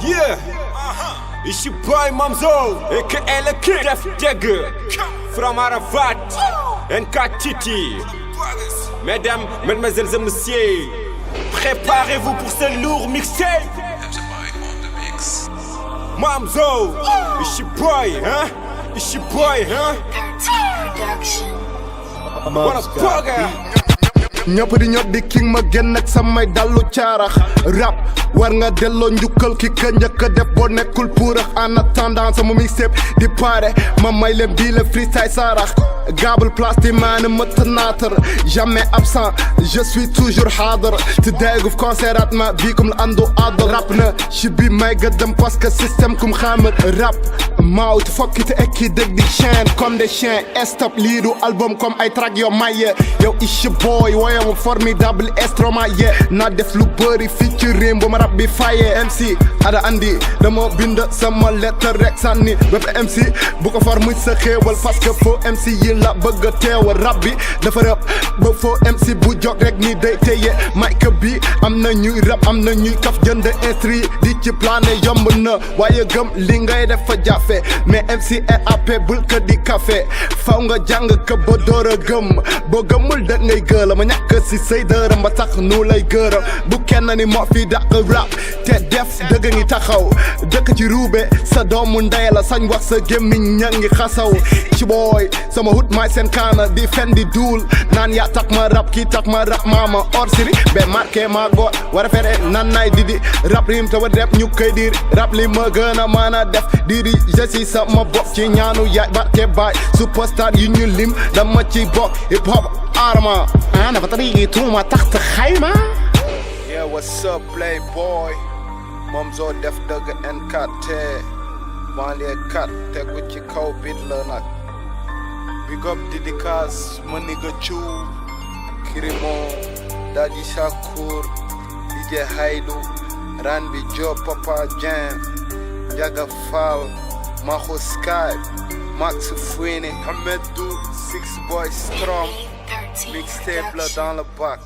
Yeah, it's your boy Mamzo, aka le Kid Def Degger, from Arafat and Katiti. Mesdames, mesdemoiselles et messieurs, préparez-vous pour ce lourd mixtape. Mamzo, it's your boy, huh? It's your boy, huh? Wanna bugger? ñëpp di ñot di king ma génn ak samay dallu caarax rap war nga delloo njukkal ki ka njëkk a def boo nekkul puurax en attendant sama mixtape di pare ma may leen bii le freestyle saarax gabal place di maane ma tanatar jamais absent je suis toujours xaadar te déeguf concert at ma bii comme la andu addal rap na ci bi may gëddam parce que système kum xaamar rap maaw te fokki te ekki dëgg di chaîne comme des chiens stop lii du album comme ay track yo maye yow is your boy woyam formidable instrument yeah naa def lu bëri fii ci réew bu ma rap bi faye MC ada andi dama bind sama lettre rek sànni bépp MC bu ko far muy sa xéewal parce que faux MC yi la bëgg a teewal rap bi dafa rap ba faux MC bu jog rek ni day téye mic bi am na ñuy rap am na ñuy kaf jënd instri di ci plané yomb na waaye gëm li ngay def fa jafe mais MC RAP bul ka di café faw nga jàng ka ba door a gëm boo gëmul da ngay gëla ma ñàkk si say dërëm ba tax nu lay gërëm bu kenn ni moo fi dàq rap te def dëgg ngi taxaw dëkk ci ruube sa doomu ndey la sañ wax sa gémmiñ ña ngi xasaw ci booy sama hut maay seen kaana di fen di duul naan yaa tax ma rap kii tax ma rap maama or siri be marqué ma goor war a fere nan nay didi rap rim te wa rep ñu koy diir rap li ma gën a mën a def didi je si sama bopp ci ñaanu yaay barke baay superstar yu ñu lim dama ci bokk hip hop arma ana fa tariqi tuuma taxta xayma. Yeah, what's up playboy Mamzo def dëgg NKT banlieue 4 tegu ci kaw bit la nag big up dédicace ma nigga Thiou Kirimo Dadji Shakur DJ Haydou Ranbi Job Papa Dieng Ndiaga Fall Maho Sky Max Fouine Hamedou Six Boy Strom mixtape la dans le bac.